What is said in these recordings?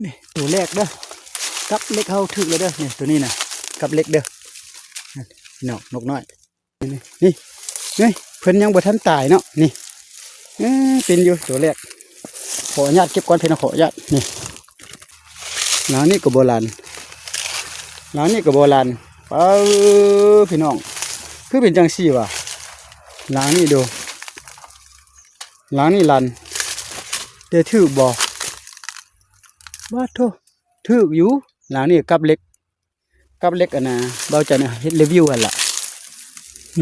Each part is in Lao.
ນີ້ໂຕແລກເດີ ກັບເຫຼັກເຮົາຖືກແລ້ວເດີ. ນີ້ໂຕນີ້ນະ ກັບເຫຼັກເດີ ນັ້ນ ພີ່ນ້ອງ ນົກນ້ອຍ ນີ້ ນີ້ ນີ້ ເພິ່ນຍັງບໍ່ທັນຕາຍເນາະ. ນີ້ ເອີ ເປັນຢູ່ໂຕແລກ. ຂໍອະນຸຍາດເກັບກ່ອນ ພີ່ນ້ອງ ຂໍອະນຸຍາດ. ນີ້ ຫຼັງນີ້ກໍບໍ່ລັນ ຫຼັງນີ້ກໍບໍ່ລັນ. ເອີ ພີ່ນ້ອງ ຄືເປັນຈັ່ງຊີ້ຫວາ? ຫຼັງນີ້ດູ ຫຼັງນີ້ລັນ ແຕ່ຖືກບໍ່? ບາດໂທ້ ຖືກຢູ່. ຫຼັງນີ້ກັບເຫຼັກ ກັບເຫຼັກ ອັນນ່າ ເບົາຈັນເຮັດຣີວິວຫັ້ນລະ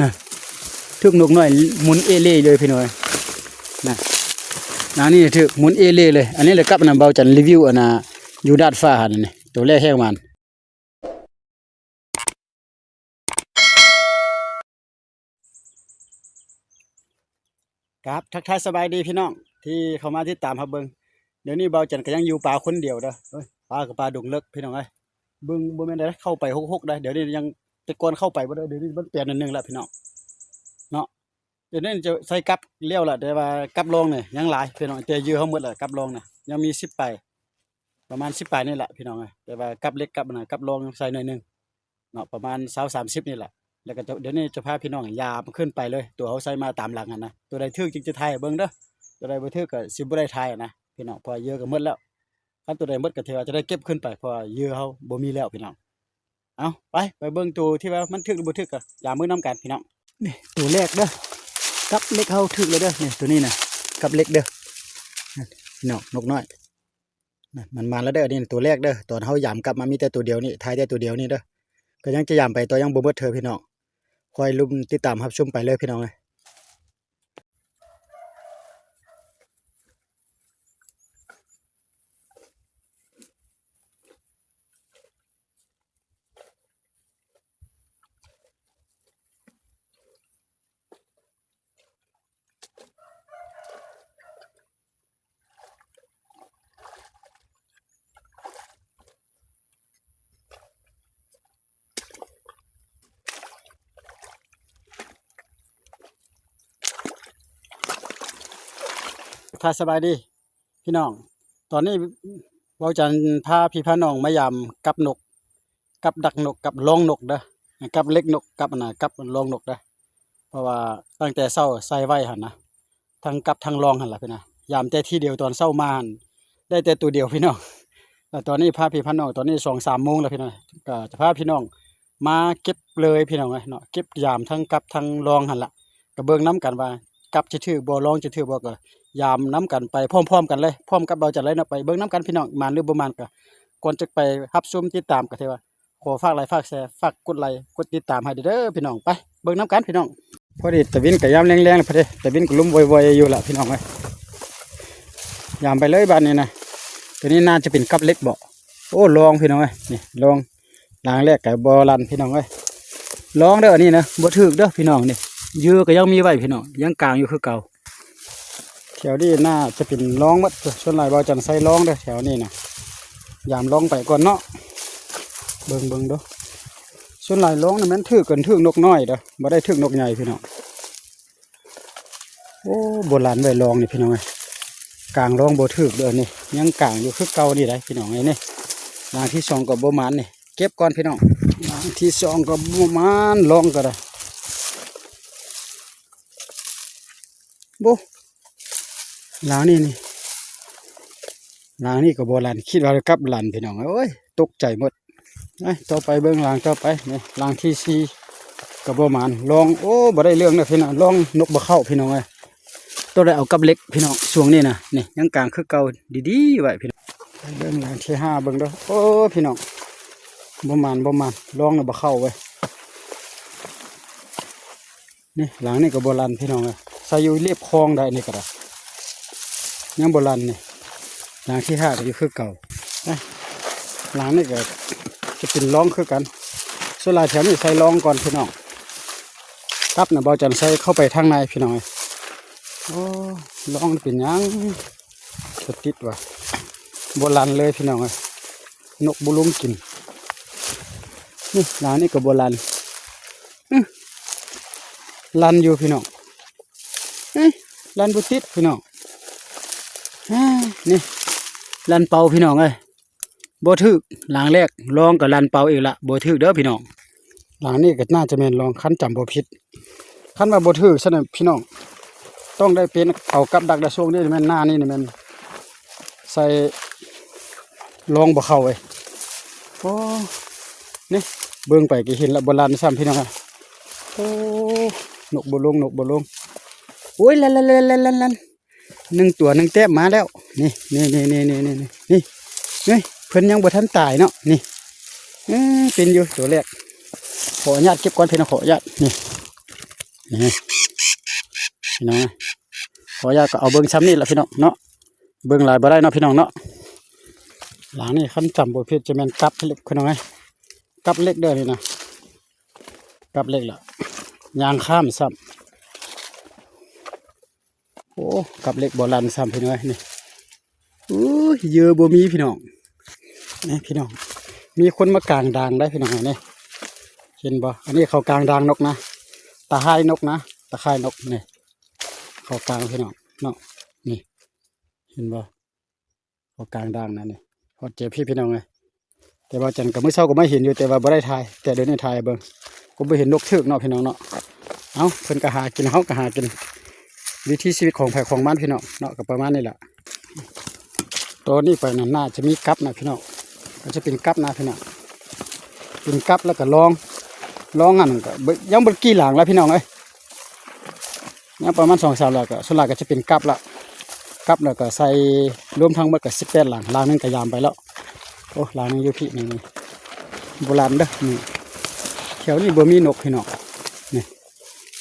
ນະ ຖືກນົກນ້ອຍໝູນເອເລ່ເລີຍພີ່ນ້ອງເອີຍ ນະ. ອັນນີ້ຖືກໝູນເອເລ່ເລີຍ. ອັນນີ້ແຫຼະກັບອັນນ່າ ເບົາຈັນຣີວິວ ອັນນ່າ ຢູ່ດາດຟ້າຫັ້ນ ນີ້ໂຕແລກແຮງໝານ. ກາບທັກທາຍສະບາຍດີພີ່ນ້ອງທີ່ເຂົ້າມາຕິດຕາມຮັບເບິ່ງ. ດຽວນີ້ເບົາຈັນກໍຍັງຢູ່ປ່າຄົນດຽວເດີ. ເອີຍ ປ່າກໍປ່າດົງເລິກພີ່ນ້ອງເອີຍ. ເບິ່ງ ບໍ່ແມ່ນໄດ້ເຂົ້າໄປຫົກໆໄດ໋ ດຽວນີ້ຍັງ ແຕ່ກ່ອນເຂົ້າໄປບໍ່ໄດ້ ດຽວນີ້ມັນແປນໜ້ອຍໜຶ່ງລະພີ່ນ້ອງເນາະ. ດຽວນີ້ຈະໃສ່ກັບແລ້ວລະ ແຕ່ວ່າກັບລອງນີ້ຍັງຫຼາຍພີ່ນ້ອງ ແຕ່ເຫຍື່ອເຮົາໝົດລະ. ກັບລອງນະຍັງມີສິບປາຍ ປະມານສິບປາຍນີ້ລະພີ່ນ້ອງເອີຍ. ແຕ່ວ່າກັບເຫຼັກ ກັບອັນນັ້ນ ກັບລອງໃສ່ໜ້ອຍໜຶ່ງເນາະ ປະມານຊາວສາມສິບນີ້ລະ. ແລ້ວກໍຈະ ດຽວນີ້ຈະພາພີ່ນ້ອງຢາມຂຶ້ນໄປເລີຍ ຕົວເຮົາໃສ່ມາຕາມຫຼັງຫັ້ນນະ. ຕົວໃດຖືກຈຶ່ງຈະຖ່າຍໃຫ້ເບິ່ງເດີ ຕົວໃດບໍ່ຖືກກໍຊິບໍ່ໄດ້ຖ່າຍນະພີ່ນ້ອງ ເພາະວ່າເຫຍື່ອກໍໝົດແລ້ວ. ຄັນຕົວໃດໝົດກໍຖືວ່າຈະໄດ້ເກັບຂຶ້ນໄປ ເພາະວ່າເຫຍື່ອເຮົາບໍ່ມີແລ້ວພີ່ນ້ອງ. ເອົາ ໄປ ໄປເບິ່ງໂຕທີ່ວ່າມັນຖືກຫຼືບໍ່ຖືກກໍຢາມເບິ່ງນຳກັນພີ່ນ້ອງ. ນີ້ໂຕແລກເດີ ກັບເຫຼັກເຮົາຖືກແລ້ວເດີ. ນີ້ໂຕນີ້ນະ ກັບເຫຼັກເດີ ນັ້ນ ພີ່ນ້ອງ ນົກນ້ອຍ ນັ້ນ ມັນມາແລ້ວເດີ. ນີ້ໂຕແລກເດີ ຕອນເຮົາຢາມກັບມາມີແຕ່ໂຕດຽວນີ້ ຖ່າຍແຕ່ໂຕດຽວນີ້ເດີ. ກໍຍັງຈະຢາມໄປຕໍ່ ຍັງບໍ່ໝົດເທື່ອພີ່ນ້ອງ ຄອຍລຸ້ນຕິດຕາມຮັບຊົມໄປເລີຍພີ່ນ້ອງເອີຍ. ທັກທາຍສະບາຍດີພີ່ນ້ອງ. ຕອນນີ້ເບົາຈັນພາພີ່ພານ້ອງມາຢາມກັບນົກ ກັບດັກນົກ ກັບລອງນົກເດີ ກັບເຫຼັກນົກ ກັບອັນນ່າ ກັບລອງນົກເດີ. ເພາະວ່າຕັ້ງແຕ່ເຊົ້າໃສ່ໄວ້ຫັ້ນນະ ທັງກັບທັງລອງຫັ້ນລະພີ່ນ້ອງ. ຢາມແຕ່ທີດຽວຕອນເຊົ້າມາຫັ້ນ ໄດ້ແຕ່ໂຕດຽວພີ່ນ້ອງ. ແລ້ວຕອນນີ້ພາພີ່ພານ້ອງ ຕອນນີ້ສອງສາມໂມງແລ້ວພີ່ນ້ອງ ກໍຈະພາພີ່ນ້ອງມາເກັບເລີຍພີ່ນ້ອງເອີຍເນາະ. ເກັບຢາມທັງກັບທັງລອງຫັ້ນລະ ກໍເບິ່ງນຳກັນວ່າກັບຈະຖືກບໍ່ ລອງຈະຖືກບໍ່ ກໍຢາມນຳກັນໄປພ້ອມໆກັນເລີຍ ພ້ອມກັບເບົາຈັນເລີຍເນາະ. ໄປເບິ່ງນຳກັນພີ່ນ້ອງ ໝານຫຼືບໍ່ໝານ. ກໍກ່ອນຈະໄປຮັບຊົມຕິດຕາມ ກໍຖືວ່າ ຂໍຝາກໄລ ຝາກແຊ ຝາກກົດໄລ ກົດຕິດຕາມໃຫ້ເດີພີ່ນ້ອງ. ໄປເບິ່ງນຳກັນພີ່ນ້ອງ. ພໍດີຕາເວັນກໍຍາມແລງໆແລ້ວ ພໍດີຕາເວັນກໍລົມວອຍໆຢູ່ລະພີ່ນ້ອງເອີຍ. ຢາມໄປເລີຍບາດນີ້ນະ. ຕົວນີ້ໜ້າຈະເປັນກັບເຫຼັກບໍ? ໂອ້ ລອງພີ່ນ້ອງເອີຍ ນີ້ລອງ. ຫຼັງແລກກໍບໍ່ລັນພີ່ນ້ອງເອີຍ. ລອງເດີ ອັນນີ້ນະ ບໍ່ຖືກເດີພີ່ນ້ອງ. ນີ້ເຫຍື່ອກໍຍັງມີໄວ້ພີ່ນ້ອງ ຍັງກາງຢູ່ຄືເກົ່າ. ແຖວນີ້ໜ້າຈະເປັນລອງໝົດ ສ່ວນຫຼາຍເບົາຈັນໃສ່ລອງເດີ ແຖວນີ້ນະ. ຢາມລອງໄປກ່ອນເນາະ ເບິ່ງໆເດີ. ສ່ວນຫຼາຍລອງນະແມ່ນຖືກກັນ ຖືກນົກນ້ອຍເດີ ບໍ່ໄດ້ຖືກນົກໃຫຍ່ພີ່ນ້ອງ. ໂອ້ ບໍ່ລັນໄວ້ລອງນີ້ພີ່ນ້ອງເອີຍ. ກາງລອງບໍ່ຖືກເດີ ນີ້ຍັງກາງຢູ່ຄືເກົ່ານີ້ໄດ໋ພີ່ນ້ອງເອີຍ. ນີ້ຫຼັງທີສອງກໍບໍ່ໝານ ນີ້ເກັບກ່ອນພີ່ນ້ອງ. ຫຼັງທີສອງກໍບໍ່ໝານ ລອງກໍໄດ້. ໂອ້ ຫຼັງນີ້ນີ້ ຫຼັງນີ້ກໍບໍ່ລັນ ຄິດວ່າກັບລັນພີ່ນ້ອງເອີຍ ຕົກໃຈໝົດ. ໄປຕໍ່ໄປເບິ່ງຫຼັງຕໍ່ໄປ. ນີ້ຫຼັງທີສີ່ກໍບໍ່ໝານ ລອງ. ໂອ້ ບໍ່ໄດ້ເລື່ອງເດີພີ່ນ້ອງ ລອງນົກບໍ່ເຂົ້າພີ່ນ້ອງເອີຍ. ຕ້ອງໄດ້ເອົາກັບເຫຼັກພີ່ນ້ອງ ຊ່ວງນີ້ນະ. ນີ້ຍັງກາງຄືເກົ່າ ດີໆໄວ້ພີ່ນ້ອງ. ໄປເບິ່ງຫຼັງທີຫ້າເບິ່ງເດີ. ໂອ້ ພີ່ນ້ອງ ບໍ່ໝານ ບໍ່ໝານ ລອງນະບໍ່ເຂົ້າເວີຍ. ນີ້ຫຼັງນີ້ກໍບໍ່ລັນພີ່ນ້ອງເອີຍ ໃສ່ຢູ່ລຽບຄອງໄດ໋ ນີ້ກໍໄດ້ ຍັງບໍ່ລັນ. ນີ້ຫຼັງທີຫ້າກໍຢູ່ຄືເກົ່າ. ນະ ຫຼັງນີ້ກໍຈະເປັນລອງຄືກັນ. ສ່ວນຫຼາຍແຖວນີ້ໃສ່ລອງກ່ອນພີ່ນ້ອງ. ກັບນະ ເບົາຈັນໃສ່ເຂົ້າໄປທາງໃນພີ່ນ້ອງເອີຍ. ໂອ້ ລອງເປັນຫຍັງ ບໍ່ຕິດຫວາ? ບໍ່ລັນເລີຍພີ່ນ້ອງເອີຍ ນົກບໍ່ລົງກິນ. ນີ້ຫຼັງນີ້ກໍບໍ່ລັນ. ອື ລັນຢູ່ພີ່ນ້ອງ. ເອີ ລັນບໍ່ຕິດພີ່ນ້ອງ. ອາ ນີ້ລັນເປົ່າພີ່ນ້ອງເອີຍ. ບໍ່ຖືກ. ຫຼັງແລກລອງກໍລັນເປົ່າອີກລະ ບໍ່ຖືກເດີພີ່ນ້ອງ. ຫຼັງນີ້ກໍໜ້າຈະແມ່ນລອງ ຄັນຈຳບໍ່ຜິດ. ຄັນວ່າບໍ່ຖືກຊັ້ນນະພີ່ນ້ອງ ຕ້ອງໄດ້ເປັນເອົາກັບດັກດາຊ່ວງນີ້ແມ່ນ ໜ້ານີ້ນີ້ແມ່ນໃສ່ລອງບໍ່ເຂົ້າເວີຍ. ໂອ້ ນີ້ເບິ່ງໄປກໍເຫັນລະ ບໍ່ລັນຊ້ຳພີ່ນ້ອງ. ໂອ້ ນົກບໍ່ລົງ ນົກບໍ່ລົງ. ໂອ້ຍ ລັນໆໆໆໆ ໜຶ່ງຕົວ ໜຶ່ງແຕ້ມມາແລ້ວ. ນີ້ ນີ້ ນີ້ ນີ້ ນີ້ ນີ້ ນີ້ ນີ້ ເພິ່ນຍັງບໍ່ທັນຕາຍເນາະ. ນີ້ ເອີ ເປັນຢູ່ຕົວແລກ. ຂໍອະນຸຍາດເກັບກ່ອນພີ່ນ້ອງ ຂໍອະນຸຍາດ. ນີ້ ນີ້ ພີ່ນ້ອງ ຂໍອະນຸຍາດກໍເອົາເບິ່ງຊ່ຳນີ້ລະພີ່ນ້ອງເນາະ. ເບິ່ງຫຼາຍບໍ່ໄດ້ເນາະພີ່ນ້ອງເນາະ. ຫຼັງນີ້ຄັນຈຳບໍ່ຜິດຈະແມ່ນກັບເຫຼັກພີ່ນ້ອງເອີຍ ກັບເຫຼັກເດີນີ້ນະ ກັບເຫຼັກລະ ຍ່າງຂ້າມຊ້ຳ. ໂອ້ ກັບເຫຼັກບໍ່ລັນຊ້ຳພີ່ນ້ອງເອີຍ. ນີ້ ໂອ້ຍ ເຫຍື່ອບໍ່ມີພີ່ນ້ອງ. ນີ້ພີ່ນ້ອງ ມີຄົນມາກາງດາງໄດ້ພີ່ນ້ອງ. ນີ້ ເຫັນບໍ່ ອັນນີ້ເຂົາກາງດາງນົກນະ ຕາຂ່າຍນົກນະ ຕາຂ່າຍນົກ. ນີ້ ເຂົາກາງພີ່ນ້ອງເນາະ. ນີ້ ເຫັນບໍ່ ເຂົາກາງດາງນະ. ນີ້ ຮອດເຈພີ້ພີ່ນ້ອງເອີຍ. ແຕ່ວ່າຈັນກໍມື້ເຊົ້າກໍມາເຫັນຢູ່ ແຕ່ວ່າບໍ່ໄດ້ຖ່າຍ ແຕ່ດຽວນີ້ຖ່າຍໃຫ້ເບິ່ງ ກໍບໍ່ເຫັນນົກຖືກເນາະພີ່ນ້ອງເນາະ. ເອົ້າ ເພິ່ນກໍຫາກິນ ເຮົາກໍຫາກິນ ວິຖີຊີວິດຂອງໃຜຂອງມັນພີ່ນ້ອງເນາະ ກໍປະມານນີ້ລະ. ຕອນນີ້ໄປນັ້ນໜ້າຈະມີກັບນະພີ່ນ້ອງ ກໍຈະເປັນກັບນະພີ່ນ້ອງ ເປັນກັບ ແລ້ວກໍລອງ ລອງຫັ້ນກໍບໍ່ ຍັງບໍ່ໄດ້ກີ່ຫຼັງລະພີ່ນ້ອງເອີຍ. ຍັງປະມານສອງສາມຫຼັງ ກໍສ່ວນຫຼາຍກໍຈະເປັນກັບລະ ກັບແລ້ວກໍໃສ່ ລວມທັງໝົດກໍສິບແປດຫຼັງ ຫຼັງໜຶ່ງກໍຍາມໄປແລ້ວ. ໂອ້ ຫຼັງໜຶ່ງຢູ່ພີ້ນີ້ ນີ້ ບໍ່ລັນເດີ. ນີ້ ແຖວນີ້ບໍ່ມີນົກພີ່ນ້ອງ. ນີ້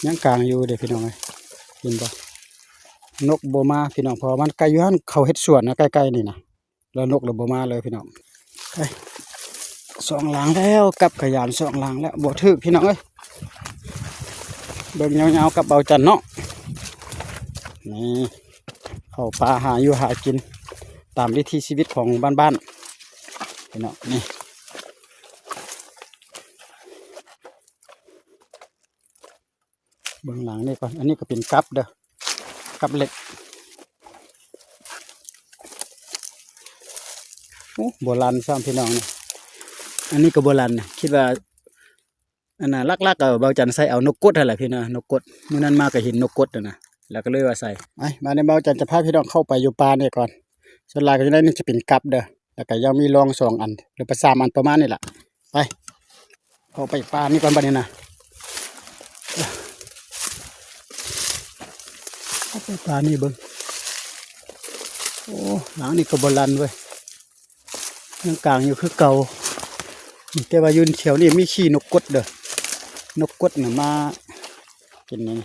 ຍັງກາງຢູ່ເດ້ພີ່ນ້ອງເອີຍ ເຫັນບໍ່ ນົກບໍ່ມາພີ່ນ້ອງ ເພາະວ່າມັນໃກ້ຢູ່ຫັ້ນ ເຂົາເຮັດສວນນະ ໃກ້ໆນີ້ນະ. ແລ້ວນົກລະບໍ່ມາເລີຍພີ່ນ້ອງ. ໄປ ສອງຫຼັງແລ້ວ ກັບຂະຫຍານສອງຫຼັງແລ້ວ ບໍ່ຖືກພີ່ນ້ອງເອີຍ. ເບິ່ງຍາວໆກັບເບົາຈັນເນາະ. ນີ້ ເຂົ້າປ່າຫາຢູ່ຫາກິນ ຕາມວິຖີຊີວິດຂອງບ້ານໆ ພີ່ນ້ອງ. ນີ້ ເບິ່ງຫຼັງນີ້ກ່ອນ ອັນນີ້ກໍເປັນກັບເດີ ກັບເຫຼັກ. ໂອ້ ບໍ່ລັນຊ້ຳພີ່ນ້ອງນະ. ອັນນີ້ກໍບໍ່ລັນນະ ຄິດວ່າ ອັນນ່າ ຫຼັກໆກໍເບົາຈັນໃສ່ເອົານົກກົດຫັ້ນແຫຼະພີ່ນ້ອງ ນົກກົດ. ມື້ນັ້ນມາກໍເຫັນນົກກົດຫັ້ນນະ ແລ້ວກໍເລີຍວ່າໃສ່. ໄປ ມາໃນເບົາຈັນຈະພາພີ່ນ້ອງເຂົ້າໄປຢູ່ປ່ານີ້ກ່ອນ. ສ່ວນຫຼາຍກໍຢູ່ໃນນີ້ຈະເປັນກັບເດີ ແລ້ວກໍຍັງມີລອງສອງອັນ ຫຼືວ່າສາມອັນປະມານນີ້ລະ. ໄປ ເຂົ້າໄປປ່ານີ້ກ່ອນບັດນີ້ນະ ເຂົ້າໄປປ່ານີ້ເບິ່ງ. ໂອ້ ຫຼັງນີ້ກໍບໍ່ລັນເວີຍ ຍັງກາງຢູ່ຄືເກົ່າ. ແຕ່ວ່າຢູ່ແຖວນີ້ມີຂີ້ນົກກົດເດີ ນົກກົດນະມາກິນນີ້.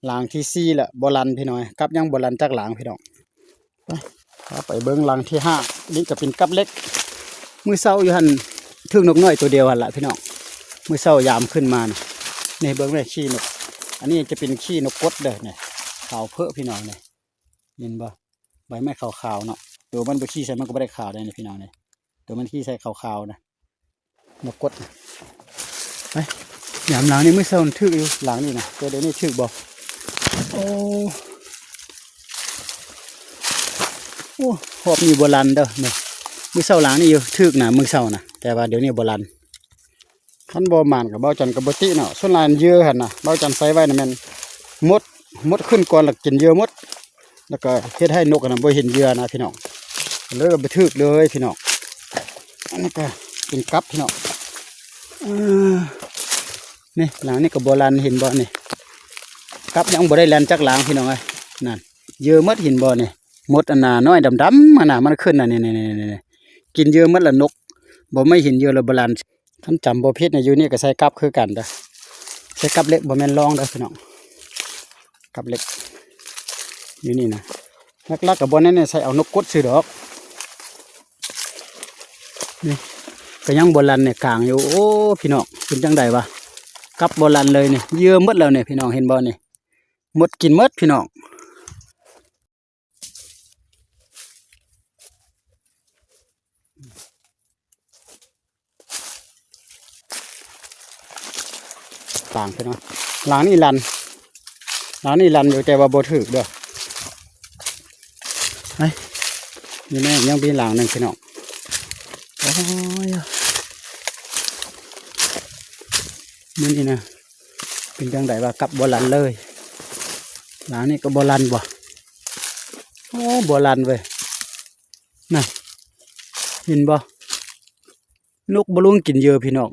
ຫຼັງທີສີ່ລະ ບໍ່ລັນພີ່ນ້ອງ ກັບຍັງບໍ່ລັນຈັກຫຼັງພີ່ນ້ອງ. ໄປ ພາໄປເບິ່ງຫຼັງທີຫ້າ ນີ້ຈະເປັນກັບເຫຼັກ. ມື້ເຊົ້າຢູ່ຫັ້ນຖືກນົກນ້ອຍຕົວດຽວຫັ້ນລະພີ່ນ້ອງ ມື້ເຊົ້າຍາມຂຶ້ນມານະ. ນີ້ເບິ່ງແມ້ ຂີ້ນົກ ອັນນີ້ຈະເປັນຂີ້ນົກກົດເດີ ນີ້ ຂາວເພີ້ພີ່ນ້ອງ. ນີ້ ເຫັນບໍ່ ໃບໄມ້ຂາວໆເນາະ. ໂຕມັນບໍ່ຂີ້ໃສ່ມັນກໍບໍ່ໄດ້ຂາວໄດ໋ນີ້ພີ່ນ້ອງນີ້ ໂຕມັນຂີ້ໃສ່ຂາວໆນະ. ມາກົດນະ ໄປ ຍາມຫຼັງນີ້ ມື້ເຊົ້າມັນຖືກຢູ່ຫຼັງນີ້ນະ ແຕ່ດຽວນີ້ຖືກບໍ່? ໂອ້ ໂອ້ ຮອບນີ້ບໍ່ລັນເດີນີ້. ມື້ເຊົ້າຫຼັງນີ້ຢູ່ ຖືກນະມື້ເຊົ້ານະ ແຕ່ວ່າດຽວນີ້ບໍ່ລັນ. ຄັນບໍ່ໝານກໍເບົາຈັນກໍບໍ່ຕິເນາະ. ສ່ວນຫຼາຍເຫຍື່ອຫັ້ນນະ ເບົາຈັນໃສ່ໄວ້ນະແມ່ນໝົດ ໝົດຂຶ້ນກ່ອນ ແລ້ວກິນເຫຍື່ອໝົດ ແລ້ວກໍເຮັດໃຫ້ນົກຫັ້ນນະບໍ່ເຫັນເຫຍື່ອນະພີ່ນ້ອງ ເລີຍບໍ່ຖືກເລີຍພີ່ນ້ອງ. ອັນນີ້ກໍເປັນກັບພີ່ນ້ອງ. ເອີ ນີ້ຫຼັງນີ້ກໍບໍ່ລັນ ເຫັນບໍ່ນີ້ ກັບຍັງບໍ່ໄດ້ລັນຈັກຫຼັງພີ່ນ້ອງເອີຍ. ນັ້ນ ເຫຍື່ອໝົດ ເຫັນບໍ່ນີ້ ໝົດອັນນ່າ ນ້ອຍດຳໆຫັ້ນນະ ມັນຂຶ້ນນະ ນີ້ໆໆໆ ກິນເຫຍື່ອໝົດລະນົກ ບໍ່ ໄມ່ເຫັນເຫຍື່ອລະບໍ່ລັນ. ຄັນຈຳບໍ່ຜິດນະ ຢູ່ນີ້ກໍໃສ່ກັບຄືກັນເດີ ໃສ່ກັບເຫຼັກ ບໍ່ແມ່ນລອງເດີພີ່ນ້ອງ ກັບເຫຼັກ. ຢູ່ນີ້ນະ ຫຼັກໆກໍບ່ອນນີ້ໃສ່ເອົານົກກົດຊື່ດອກ. ນີ້ກໍຍັງບໍ່ລັນນີ້ ກາງຢູ່. ໂອ້ ພີ່ນ້ອງ ເປັນຈັ່ງໃດວະ ກັບບໍ່ລັນເລີຍນີ້ ເຫຍື່ອໝົດແລ້ວນີ້ ພີ່ນ້ອງເຫັນບໍ່ນີ້ ໝົດ ກິນໝົດພີ່ນ້ອງ. ກາງພີ່ນ້ອງ ຫຼັງນີ້ລັນ ຫຼັງນີ້ລັນຢູ່ ແຕ່ວ່າບໍ່ຖືກເດີ. ໄປ ນີ້ແມ່ນຍັງມີຫຼັງໜຶ່ງພີ່ນ້ອງ ໂອ້ຍ ມື້ນີ້ນະ ເປັນຈັ່ງໃດວະ ກັບບໍ່ລັນເລີຍ. ຫຼັງນີ້ກໍບໍ່ລັນບໍ່? ໂອ້ ບໍ່ລັນເວີຍ. ນະ ເຫັນບໍ່? ນົກບໍ່ລົງກິນເຫຍື່ອພີ່ນ້ອງ.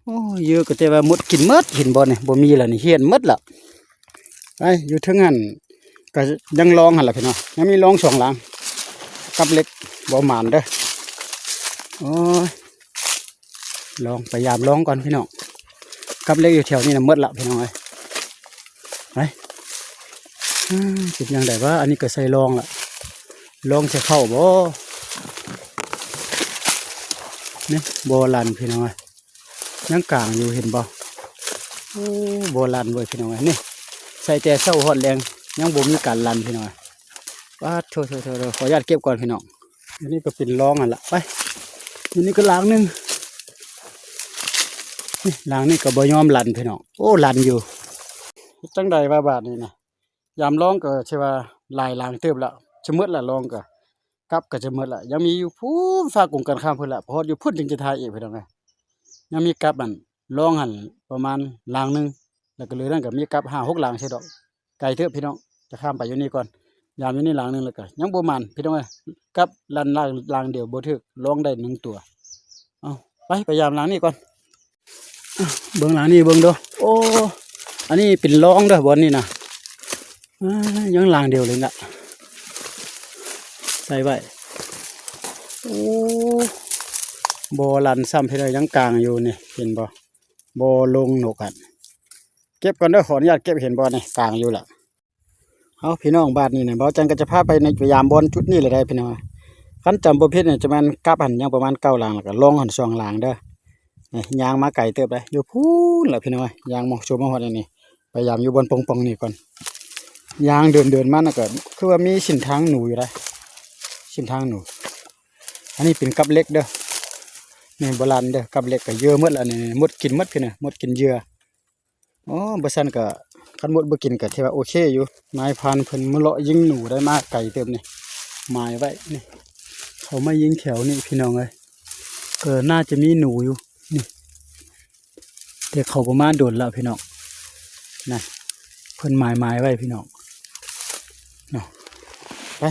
ໂອ້ຍ ເຫຍື່ອກໍແຕ່ວ່າມົດກິນໝົດ ເຫັນບໍ່ນີ້ ບໍ່ມີແລ້ວນີ້ ຫ້ຽນໝົດລະ. ໄປ ຢູ່ເທິງຫັ້ນກໍຍັງລອງຫັ້ນລະພີ່ນ້ອງ ຍັງມີລອງສອງຫຼັງ ກັບເຫຼັກບໍ່ໝານເດີ້. ໂອ້ຍ ລອງ ພະຍາຍາມລອງກ່ອນພີ່ນ້ອງ ກັບເຫຼັກຢູ່ແຖວນີ້ນະໝົດລະພີ່ນ້ອງເອີຍ. ໄປ ອືມ ເປັນຈັ່ງໃດວະ ອັນນີ້ກໍໃສ່ລອງລະ ລອງໃສ່ເຂົ້າບໍ່? ນີ້ ບໍ່ລັນພີ່ນ້ອງເອີຍ ຍັງກາງຢູ່ ເຫັນບໍ່? ໂອ້ ບໍ່ລັນເວີຍພີ່ນ້ອງເອີຍ. ນີ້ ໃສ່ແຕ່ເຊົ້າຮອດແລງ ຍັງບໍ່ມີການລັນພີ່ນ້ອງເອີຍ. ປາດໂທ້ໆໆ ຂໍອະນຸຍາດເກັບກ່ອນພີ່ນ້ອງ. ອັນນີ້ກໍເປັນລອງຫັ້ນລະ. ໄປ ອັນນີ້ກໍຫຼັງໜຶ່ງ ນີ້ ຫຼັງນີ້ກໍບໍ່ຍອມລັນພີ່ນ້ອງ. ໂອ້ ລັນຢູ່. ເຮັດຈັ່ງໃດວະບາດນີ້ນະ? ຍາມລອງກໍຖືວ່າຫຼາຍຫຼັງເຕີບລະ ຈະໝົດລະ ລອງກໍ ກັບກໍຈະໝົດລະ. ຍັງມີຢູ່ພຸ້ນ ຟາກົງກັນຂ້າມພຸ້ນລະ ພໍຮອດຢູ່ພຸ້ນຈຶ່ງຈະຖ່າຍອີກພີ່ນ້ອງເອີຍ. ຍັງມີກັບອັນລອງຫັ້ນປະມານຫຼັງໜຶ່ງ ແລ້ວກໍເຫຼືອນັ້ນກໍມີກັບຫ້າຫົກຫຼັງຊີ້ດອກ. ໄກເຕີບພີ່ນ້ອງ ຈະຂ້າມໄປຢູ່ນີ້ກ່ອນ. ຍາມຢູ່ນີ້ຫຼັງໜຶ່ງ ແລ້ວກໍຍັງບໍ່ໝານພີ່ນ້ອງເອີຍ. ກັບລັນຫຼັງ ຫຼັງດຽວບໍ່ຖືກ ລອງໄດ້ໜຶ່ງຕົວ. ເອົາ ໄປ ໄປຍາມຫຼັງນີ້ກ່ອນ. ເບິ່ງຫຼັງນີ້ເບິ່ງເດີ້. ໂອ້ ອັນນີ້ເປັນລອງເດີ້ ບ່ອນນີ້ນະ. ອາ ຍັງຫຼັງດຽວເລີຍລະ ໃສ່ໄວ້. ໂອ້ ບໍ່ລັນຊ້ຳພີ່ນ້ອງ ຍັງກາງຢູ່ນີ້ ເຫັນບໍ່? ບໍ່ລົງນົກຫັ້ນ. ເກັບກ່ອນເດີ້ ຂໍອະນຸຍາດເກັບ ເຫັນບໍ່ນີ້ ກາງຢູ່ລະ. ເອົາ ພີ່ນ້ອງ ບາດນີ້ນະ ບ່າວຈັນກໍຈະພາໄປໃນ ໄປຍາມບ່ອນຈຸດນີ້ແຫຼະໄດ໋ພີ່ນ້ອງ. ຄັນຈຳບໍ່ຜິດນີ້ ຈະແມ່ນກັບຫັ້ນຍັງປະມານເກົ້າຫຼັງ ແລ້ວກໍລອງຫັ້ນສອງຫຼັງເດີ້. ນີ້ ຍ່າງມາໄກເຕີບເດ້ ຢູ່ພຸ້ນລະພີ່ນ້ອງເອີຍ. ຍ່າງມາ ໂຊມາຮອດອັນນີ້ ພະຍາຍາມຢູ່ບ່ອນປ່ອງໆນີ້ກ່ອນ. ຍ່າງເດີນໆມານະ ກໍຄືວ່າມີເສັ້ນທາງໜູຢູ່ໄດ໋ ເສັ້ນທາງໜູ. ອັນນີ້ເປັນກັບເຫຼັກເດີ້ ນີ້ບໍ່ລັນເດີ້. ກັບເຫຼັກກໍເຫຍື່ອໝົດລະນີ້ ມົດກິນໝົດພີ່ນ້ອງ ມົດກິນເຫຍື່ອ. ອໍ ບໍ່ຊັ້ນກະ ຄັນມົດບໍ່ກິນກະຖືວ່າໂອເຄຢູ່. ນາຍພານເພິ່ນມາເລາະຍິງໜູໄດ້ມາໄກເຕີບນີ້ ໝາຍໄວ້ນີ້. ເຂົາມາຍິງແຖວນີ້ພີ່ນ້ອງເອີຍ ກໍໜ້າຈະມີໜູຢູ່ນີ້ ແຕ່ເຂົາບໍ່ມາດົນລະພີ່ນ້ອງ. ນັ້ນ ເພິ່ນໝາຍ ໝາຍໄວ້ພີ່ນ້ອງເນາະ. ໄປ.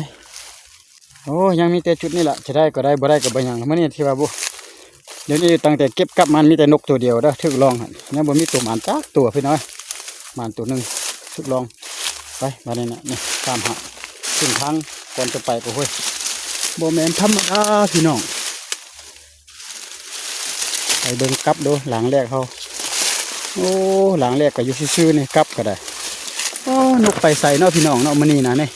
ໂອ້ ຍັງມີແຕ່ຈຸດນີ້ລະ ຈະໄດ້ກໍໄດ້ ບໍ່ໄດ້ກໍບໍ່ຫຍັງ. ມື້ນີ້ຖືວ່າບໍ່ ດຽວນີ້ຕັ້ງແຕ່ເກັບກັບມາ ມີແຕ່ນົກໂຕດຽວເດີ້ ຖືກລອງຫັ້ນ ຍັງບໍ່ມີໂຕໝານຈັກໂຕພີ່ນ້ອງ. ໝານໂຕໜຶ່ງ ຖືກລອງ. ໄປ ບາດນີ້ນະ ນີ້ ຕາມຫາເສັ້ນທາງກ່ອນຈະໄປ. ໂອ້ໂຫ ບໍ່ແມ່ນທຳມະດາພີ່ນ້ອງ. ໄປເບິ່ງກັບດູ ຫຼັງແລກເຮົາ. ໂອ້ ຫຼັງແລກກໍຢູ່ຊື່ໆນີ້ ກັບກໍໄດ້. ໂອ້ ນົກໄປໃສເນາະພີ່ນ້ອງເນາະ ມື້ນີ້ນະ. ນີ້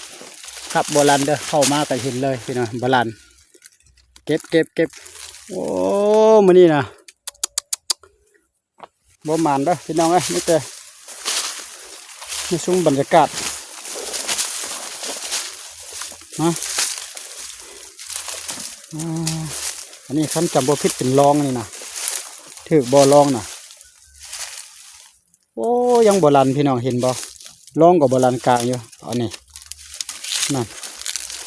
ກັບບໍ່ລັນເດີ້ ເຂົ້າມາກໍເຫັນເລີຍພີ່ນ້ອງ ບໍ່ລັນ. ເກັບ ເກັບ ເກັບ. ໂອ້ ມື້ນີ້ນະ ບໍ່ໝານເດີ້ພີ່ນ້ອງເອີຍ ມີແຕ່ ໃນຊຸມບັນຍາກາດນະ. ອ່າ ອັນນີ້ຄັນຈຳບໍ່ຜິດເປັນລອງນີ້ນະ ຖືກບໍ່ລອງນະ. ໂອ້ ຍັງບໍ່ລັນພີ່ນ້ອງ ເຫັນບໍ່? ລອງກໍບໍ່ລັນກາງຢູ່ ອັນນີ້ ນັ້ນ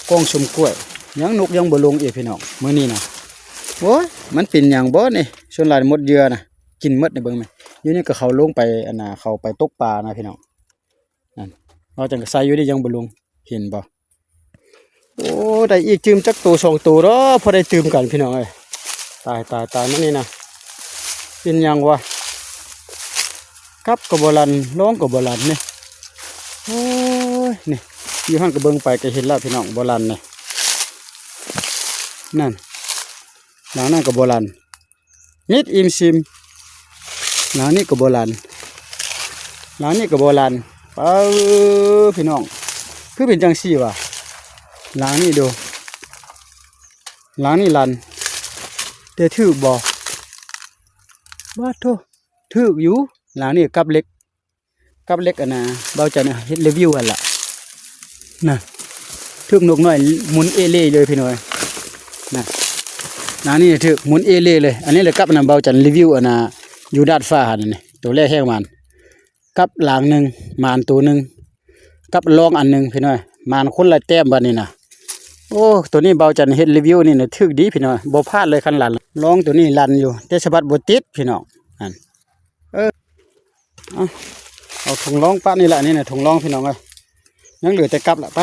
ກ້ອງຊຸມກ້ວຍ ຍັງນົກຍັງບໍ່ລົງອີກພີ່ນ້ອງ ມື້ນີ້ນະ. ໂອ້ຍ ມັນເປັນຫຍັງບໍ່ນີ້? ສ່ວນຫຼາຍໝົດເຫຍື່ອນະ ກິນໝົດນີ້ ເບິ່ງແມະ. ຢູ່ນີ້ກໍເຂົາລົງໄປ ອັນນ່າ ເຂົາໄປຕົກປານະພີ່ນ້ອງ. ນັ້ນ ເຮົາຈັ່ງກໍໃສ່ຢູ່ນີ້ ຍັງບໍ່ລົງ ເຫັນບໍ່? ໂອ້ ໄດ້ອີກຕື່ມຈັກໂຕສອງໂຕເນາະ ພໍໄດ້ຕື່ມກັນພີ່ນ້ອງເອີຍ. ຕາຍ ຕາຍ ຕາຍ ມື້ນີ້ນະ ເປັນຫຍັງວະ? ກັບກໍບໍ່ລັນ ລອງກໍບໍ່ລັນນີ້. ໂອ້ຍ ນີ້ ຢູ່ຫັ້ນກໍເບິ່ງໄປກໍເຫັນແລ້ວພີ່ນ້ອງ ບໍ່ລັນນີ້. ນັ້ນ ຫຼັງນັ້ນກໍບໍ່ລັນ. ມິດອີ່ມຊິມ. ຫຼັງນີ້ກໍບໍ່ລັນ ຫຼັງນີ້ກໍບໍ່ລັນ. ເອີ ພີ່ນ້ອງ ຄືເປັນຈັ່ງຊີ້ວະ? ຫຼັງນີ້ດູ ຫຼັງນີ້ລັນ ແຕ່ຖືກບໍ່? ບາດໂທ້ ຖືກຢູ່. ຫຼັງນີ້ກັບເຫຼັກ ກັບເຫຼັກ ອັນນ່າ ເບົາຈັນເຮັດຣີວິວຫັ້ນລະ ນະ ຖືກນົກນ້ອຍໝູນເອເລ່ເລີຍພີ່ນ້ອງເອີຍ ນະ. ນາງນີ້ຖືກໝູນເອເລ່ເລີຍ. ອັນນີ້ແຫຼະກັບອັນນ່າ ເບົາຈັນຣີວິວ ອັນນ່າ ຢູ່ດາດຟ້າຫັ້ນນີ້ ໂຕແລກແຮງໝານ ກັບຫຼັງໜຶ່ງ ໝານໂຕໜຶ່ງ ກັບລອງອັນໜຶ່ງພີ່ນ້ອງເອີຍ ໝານຄົນລະແຕ້ມບາດນີ້ນະ. ໂອ້ ໂຕນີ້ເບົາຈັນເຮັດຣີວິວນີ້ນະ ຖືກດີພີ່ນ້ອງ ບໍ່ພາດເລີຍຄັນລັ່ນ. ລອງໂຕນີ້ລັ່ນຢູ່ ແຕ່ສະບັດບໍ່ຕິດພີ່ນ້ອງ. ນັ້ນ ເອີ ເອົາ ເອົາຖົງລອງປະນີ້ລະ ນີ້ນະ ຖົງລອງພີ່ນ້ອງເອີຍ. ຍັງເຫຼືອແຕ່ກັບລະ ໄປ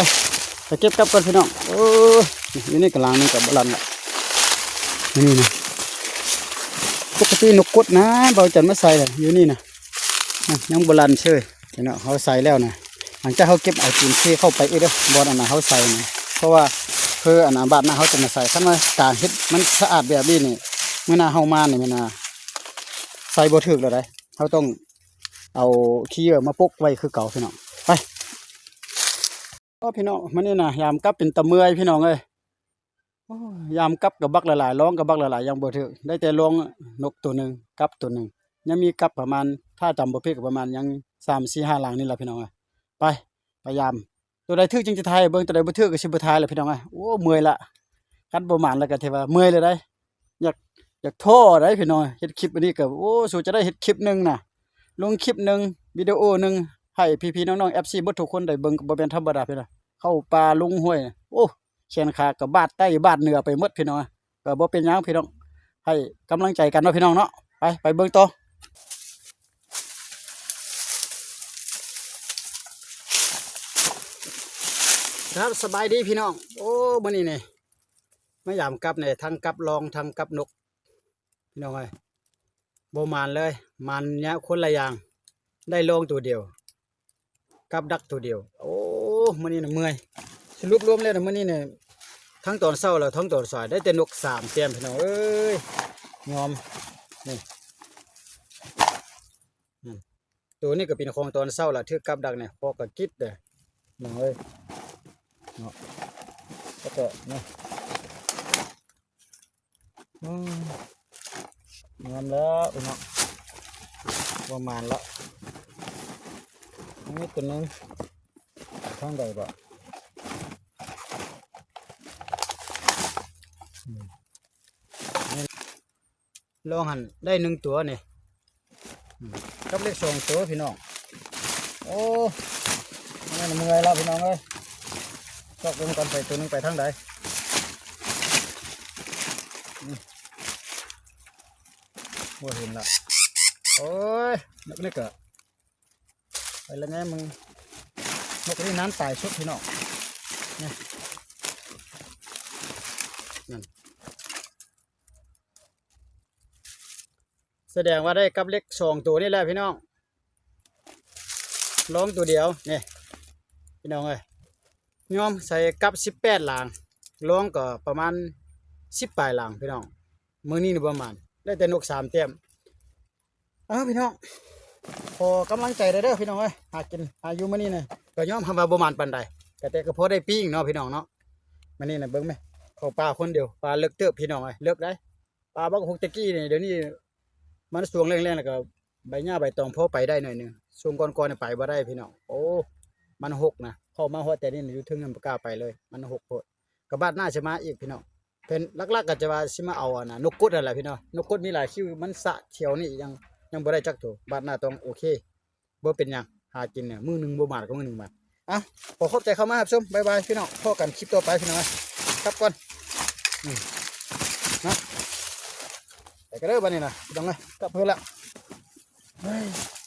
ໄປເກັບກັບກ່ອນພີ່ນ້ອງ. ໂອ້ຍ ຢູ່ນີ້ກະລາງໜຶ່ງກະບໍ່ລັ່ນລະ ນີ້ນະ. ປົກກະຕິນົກກົດນະ ເບົາຈັນມາໃສ່ລະ ຢູ່ນີ້ນະ ຍັງບໍ່ລັ່ນເຊີຍ. ພີ່ນ້ອງ ເຮົາໃສ່ແລ້ວນະ ຫຼັງຈາກເຮົາເກັບເອົາຕີນເຄເຂົ້າໄປອີກເດີ ບ່ອນອັນນະເຮົາໃສ່ນະ ເພາະວ່າເພື່ອອັນນະບາດໜ້າເຮົາຈະມາໃສ່. ຄັນວ່າການເຮັດມັນສະອາດແບບນີ້ນີ້ ມື້ໜ້າເຮົາມານີ້ແມ່ນວ່າໃສ່ບໍ່ຖືກແລ້ວໃດ໋. ເຮົາຕ້ອງເອົາຂີ້ເຫຍື້ອມາປົກໄວ້ຄືເກົ່າພີ່ນ້ອງ. ໄປ ໂອ້ ພີ່ນ້ອງ ມື້ນີ້ນະ ຍາມກັບເປັນຕາເມື່ອຍພີ່ນ້ອງເອີຍ. ໂອ້ຍ ຍາມກັບກະບັກຫຼາຍໆ ລອງກະບັກຫຼາຍໆ ຍັງບໍ່ຖືກ ໄດ້ແຕ່ລອງນົກໂຕໜຶ່ງ ກັບໂຕໜຶ່ງ ຍັງມີກັບປະມານ ຖ້າຈຳບໍ່ຜິດກະປະມານຍັງສາມ ສີ່ ຫ້າຫຼັງນີ້ລະພີ່ນ້ອງເອີຍ. ໄປ ພະຍາຍາມ ໂຕໃດຖືກຈຶ່ງຈະຖ່າຍໃຫ້ເບິ່ງ ໂຕໃດບໍ່ຖືກກະຊິບໍ່ຖ່າຍລະພີ່ນ້ອງເອີຍ. ໂອ້ ເມື່ອຍລະ ຄັນບໍ່ໝານລະກະຖືວ່າເມື່ອຍເລີຍໃດ໋. ຢາກ ຢາກທໍ້ໃດ໋ພີ່ນ້ອງ ເຮັດຄລິບອັນນີ້ກະ ໂອ້ ສູ້ຈະໄດ້ເຮັດຄລິບໜຶ່ງນະ ລົງຄລິບໜຶ່ງ ວິດີໂອໜຶ່ງ ໃຫ້ພີ່ໆນ້ອງໆ ເອັຟຊີ ເບິດທຸກຄົນໄດ້ເບິ່ງ ກະບໍ່ແມ່ນທຳມະດາພີ່ນ້ອງ. ເຂົ້າປ່າລົງຫ້ວຍ ໂອ້ ແຂນຂາກະບາດໃຕ້ບາດເໜືອໄປໝົດພີ່ນ້ອງ. ກະບໍ່ເປັນຫຍັງພີ່ນ້ອງ ໃຫ້ກຳລັງໃຈກັນເນາະພີ່ນ້ອງເນາະ. ໄປ ໄປເບິ່ງຕໍ່. ຄັບ ສະບາຍດີພີ່ນ້ອງ. ໂອ້ ມື້ນີ້ນີ້ ມາຢາມກັບນີ້ ທັງກັບລອງ ທັງກັບນົກ ພີ່ນ້ອງເອີຍ. ບໍ່ໝານເລີຍ ໝານຍາມຄົນລະຢ່າງ ໄດ້ລອງໂຕດຽວ ກັບດັກໂຕດຽວ. ໂອ້ ມື້ນີ້ນະເມື່ອຍ ສະຫຼຸບລວມແລ້ວນະ ມື້ນີ້ນະ ທັງຕອນເຊົ້າແລະທັງຕອນສາຍ ໄດ້ແຕ່ນົກສາມແຕ້ມພີ່ນ້ອງເອີຍ. ຍອມ ນີ້ ອືມ ໂຕນີ້ກະເປັນຂອງຕອນເຊົ້າລະ ຖືກກັບດັກນີ້ ພໍກະກິດເດີ ນ້ອງເອີຍເນາະ. ແລ້ວກະນີ້ ອືມ ງາມແລ້ວພີ່ນ້ອງ ປະມານລະ ມີໂຕໜຶ່ງ ທາງໃດບໍ່ ອືມ ລອງຫັ້ນໄດ້ໜຶ່ງຕົວນີ້ ອືມ ກັບເລັກສອງຕົວພີ່ນ້ອງ. ໂອ້ ມັນເມື່ອຍລະພີ່ນ້ອງເອີຍ ຊອກເບິ່ງກ່ອນໄປໂຕໜຶ່ງໄປທາງໃດ ອືມ ບໍ່ເຫັນລະ. ໂອ້ຍ ນົກນີ້ກະ ໄປລະແງະເບິ່ງ ນົກນີ້ນັ້ນຕາຍສຸດພີ່ນ້ອງ ນີ້ ນັ້ນ ສະແດງວ່າໄດ້ກັບເລັກສອງໂຕນີ້ແຫຼະພີ່ນ້ອງ ລອງໂຕດຽວນີ້ ພີ່ນ້ອງເອີຍ. ຍອມໃສ່ກັບສິບແປດຫຼັງ ລອງກະປະມານສິບປາຍຫຼັງພີ່ນ້ອງ. ມື້ນີ້ນີ້ປະມານ ໄດ້ແຕ່ນົກສາມແຕ້ມ. ເອີ ພີ່ນ້ອງ ຂໍກຳລັງໃຈແດ່ເດີພີ່ນ້ອງເອີຍ ຫາກິນຫາຢູ່ມື້ນີ້ນະ ກະຍອມຮັບວ່າບໍ່ໝານປານໃດ ກະແຕ່ກະພໍໄດ້ປີ້ງເນາະພີ່ນ້ອງເນາະ. ມື້ນີ້ນະເບິ່ງແມະ ເຂົ້າປ່າຄົນດຽວ ປ່າເລິກເຕີບພີ່ນ້ອງເອີຍ ເລິກໃດ໋. ປ່າບັກຫົກແຕ່ກີ້ນີ້ ດຽວນີ້ມັນຊ່ວງແລ້ງໆ ແລ້ວກະໃບຫຍ້າໃບຕອງພໍໄປໄດ້ໜ້ອຍໜຶ່ງ ຊ່ວງກ່ອນໆ ນີ້ໄປບໍ່ໄດ້ພີ່ນ້ອງ. ໂອ້ ມັນຮົກນະ ເຂົ້າມາຮອດແຕ່ນີ້ນະ ຢູ່ເທິງນັ້ນບໍ່ກ້າໄປເລີຍ ມັນຮົກໂພດ. ກະບາດໜ້າຊິມາອີກພີ່ນ້ອງ. ເພິ່ນຫຼັກໆ ກະຈະວ່າຊິມາເອົາອັນນະ ນົກກົດຫັ້ນແຫຼະພີ່ນ້ອງ ນົກກົດມີຫຼາຍຄິວ ມັນສະແຖວນີ້ຍັງ ຍັງບໍ່ໄດ້ຈັກໂຕ. ບາດໜ້າຕ້ອງໂອເຄ ບໍ່ເປັນຫຍັງ ຫາກິນມື້ໜຶ່ງບໍ່ໝານກະມື້ໜຶ່ງໝານ. ອ່ະ ຂໍຂອບໃຈເຂົ້າມາຮັບຊົມ ບາຍບາຍພີ່ນ້ອງ ພໍ້ກັນຄລິບຕໍ່ໄປພີ່ນ້ອງ ກັບກ່ອນ ອືມ ນະ ໄປກັນເດີບາດນີ້ນະ ພີ່ນ້ອງເອີຍ ກັບເພິ່ນລະ ເຮີ້ຍ.